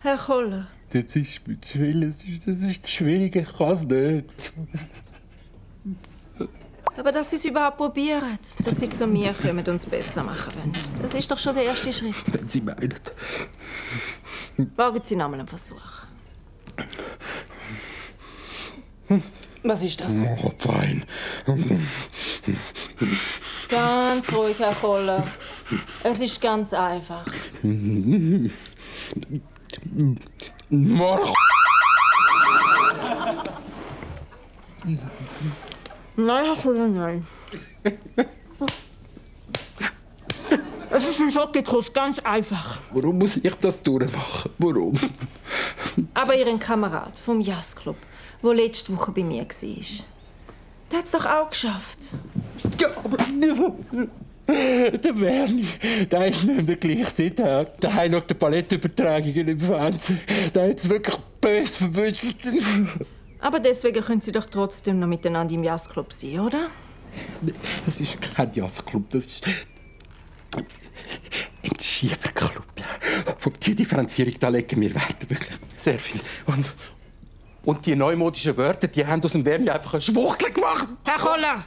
Herr Koller. Das ist schwierig, ich kann es nicht. Aber dass Sie es überhaupt probieren, dass Sie zu mir kommen und es besser machen wollen, das ist doch schon der erste Schritt. Wenn Sie meinen. Wagen Sie noch mal einen Versuch. Was ist das? Oh, Bein. Ganz ruhig, Herr Koller. Es ist ganz einfach. Mach. Nein, Herr Koller, nein. Es ist ein Schokokuss, ganz einfach. Warum muss ich das durchmachen? Warum? Aber Ihren Kamerad vom Jazzclub, der letzte Woche bei mir war, der hat es doch auch geschafft. Ja, aber der Werni, der ist nicht mehr der gleiche seither. Der hat noch die Ballettübertragungen im Fernsehen. Der hat es wirklich böse verwünscht. Aber deswegen können Sie doch trotzdem noch miteinander im Jazzclub sein, oder? Das ist kein Jazzclub, das ist ein Schieberclub. Auf die Differenzierung da legen wir Wert, wirklich sehr viel. Und die neumodischen Wörter, die haben aus dem Werni einfach eine Schwuchtel gemacht. Herr Koller!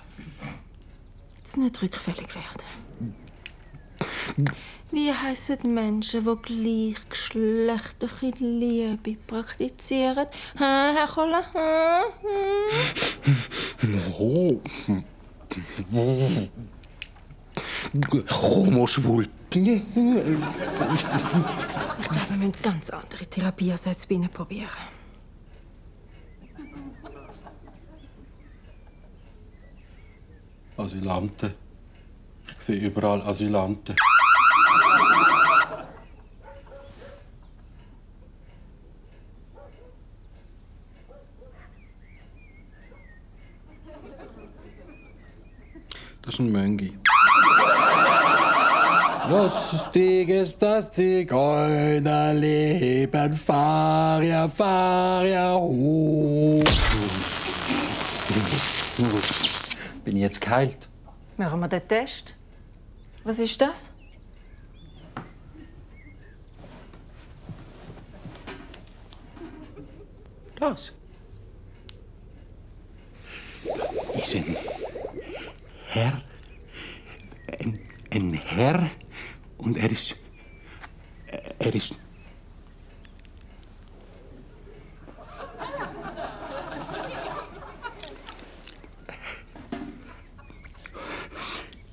Jetzt nicht rückfällig werden. Wie heissen Menschen, die gleichgeschlechtliche Liebe praktizieren? Herr Koller? Oh. Homoschwul. Ich glaube, wir müssen ganz andere Therapieansätze bei Ihnen probieren. Asylanten. Ich sehe überall Asylanten. Das ist ein Möngi. Lustig ist das Zigeunerleben, fahr ja, hoch. Bin ich jetzt geheilt? Machen wir den Test. Was ist das? Das? Das ist ein Herr. Ein Herr. Und er ist.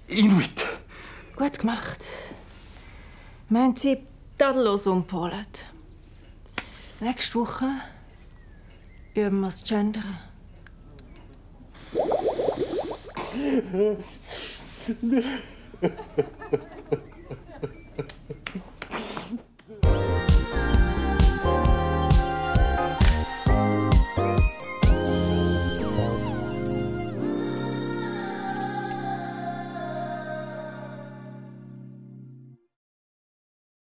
Inuit. Gut gemacht. Wir haben sie tadellos umgepolt. Nächste Woche üben wir das Gendern.